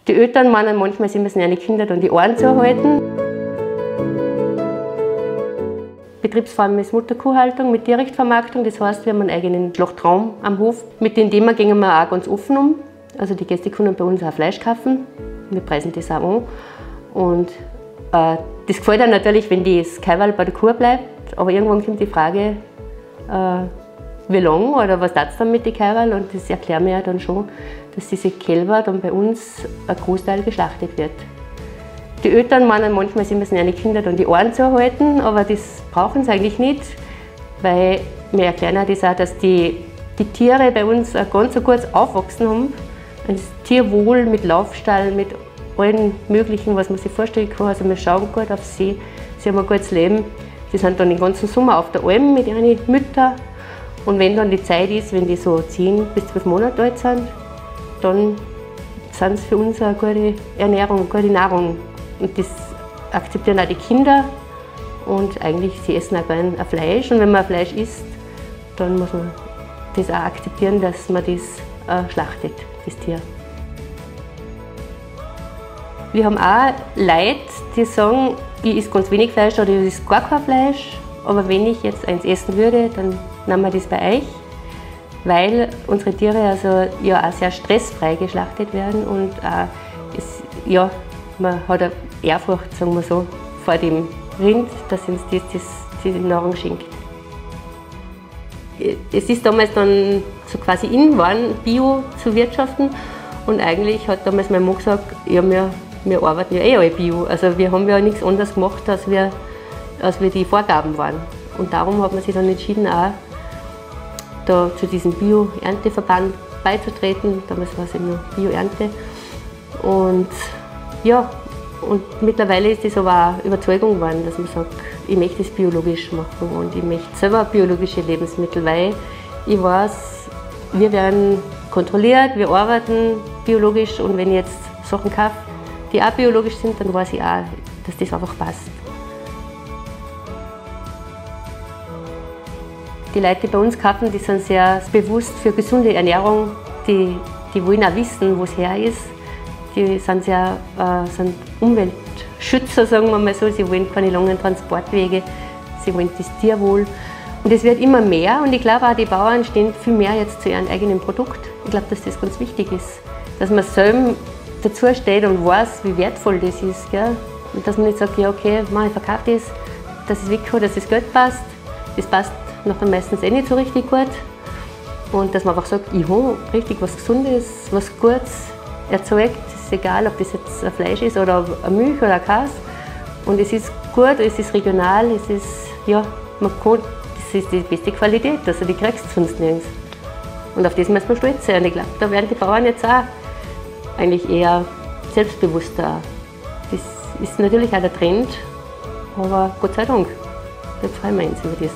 Die Eltern meinen manchmal, sie müssen ihre Kinder dann die Ohren zuhalten. Betriebsform ist Mutterkuhhaltung mit Direktvermarktung, das heißt, wir haben einen eigenen Schlachtraum am Hof. Mit dem Thema gehen wir auch ganz offen um. Also die Gäste können bei uns auch Fleisch kaufen, wir preisen das auch an. Und das gefällt dann natürlich, wenn das Kälberl bei der Kuh bleibt, aber irgendwann kommt die Frage, wie lange oder was tat's dann mit den Kälberl? Und das erklären wir ja dann schon, dass diese Kälber dann bei uns ein Großteil geschlachtet wird. Die Eltern meinen manchmal, sie müssen ihre Kinder dann die Ohren zuhalten, aber das brauchen sie eigentlich nicht, weil wir erklären auch das auch, dass die Tiere bei uns ein ganz so gutes Aufwachsen haben. Ein Tierwohl mit Laufstall, mit allen möglichen, was man sich vorstellen kann. Also wir schauen gut auf sie, sie haben ein gutes Leben. Sie sind dann den ganzen Sommer auf der Alm mit ihren Müttern. Und wenn dann die Zeit ist, wenn die so 10 bis 12 Monate alt sind, dann sind sie für uns eine gute Ernährung, eine gute Nahrung. Und das akzeptieren auch die Kinder. Und eigentlich, sie essen auch gern ein Fleisch. Und wenn man Fleisch isst, dann muss man das auch akzeptieren, dass man das schlachtet, das Tier. Wir haben auch Leute, die sagen, ich esse ganz wenig Fleisch oder ich esse gar kein Fleisch. Aber wenn ich jetzt eins essen würde, dann nehmen wir das bei euch, weil unsere Tiere also ja auch sehr stressfrei geschlachtet werden und auch es, ja, man hat eine Ehrfurcht, sagen wir so, vor dem Rind, dass uns das die Nahrung schenkt. Es ist damals dann so quasi in geworden, Bio zu wirtschaften, und eigentlich hat damals mein Mann gesagt, ja, wir arbeiten ja eh alle Bio, also wir haben ja nichts anderes gemacht, als wir die Vorgaben waren. Und darum hat man sich dann entschieden, auch da zu diesem Bio-Ernteverband beizutreten. Damals war es eben noch Bio-Ernte. Und ja, und mittlerweile ist das aber auch Überzeugung geworden, dass man sagt, ich möchte es biologisch machen und ich möchte selber biologische Lebensmittel, weil ich weiß, wir werden kontrolliert, wir arbeiten biologisch, und wenn ich jetzt Sachen kaufe, die auch biologisch sind, dann weiß ich auch, dass das einfach passt. Die Leute, die bei uns kaufen, die sind sehr bewusst für gesunde Ernährung, die wollen auch wissen, wo es her ist. Die sind sehr sind Umweltschützer, sagen wir mal so. Sie wollen keine langen Transportwege, sie wollen das Tierwohl. Und es wird immer mehr, und ich glaube auch, die Bauern stehen viel mehr jetzt zu ihrem eigenen Produkt. Ich glaube, dass das ganz wichtig ist, dass man selber dazu steht und weiß, wie wertvoll das ist. Gell? Und dass man nicht sagt, ja okay, ich verkaufe das, dass es wegkomme, dass das Geld passt. Das passt nachher meistens eh nicht so richtig gut. Und dass man einfach sagt, ich habe richtig was Gesundes, was Gutes erzeugt. Es ist egal, ob das jetzt ein Fleisch ist oder eine Milch oder ein Käse. Und es ist gut, es ist regional, es ist, ja, man kann, das ist die beste Qualität, also die kriegst du sonst nirgends. Und auf das müssen wir stolz sein. Und ich glaube, da werden die Bauern jetzt auch eigentlich eher selbstbewusster. Das ist natürlich auch der Trend, aber Gott sei Dank, da freuen wir uns über das.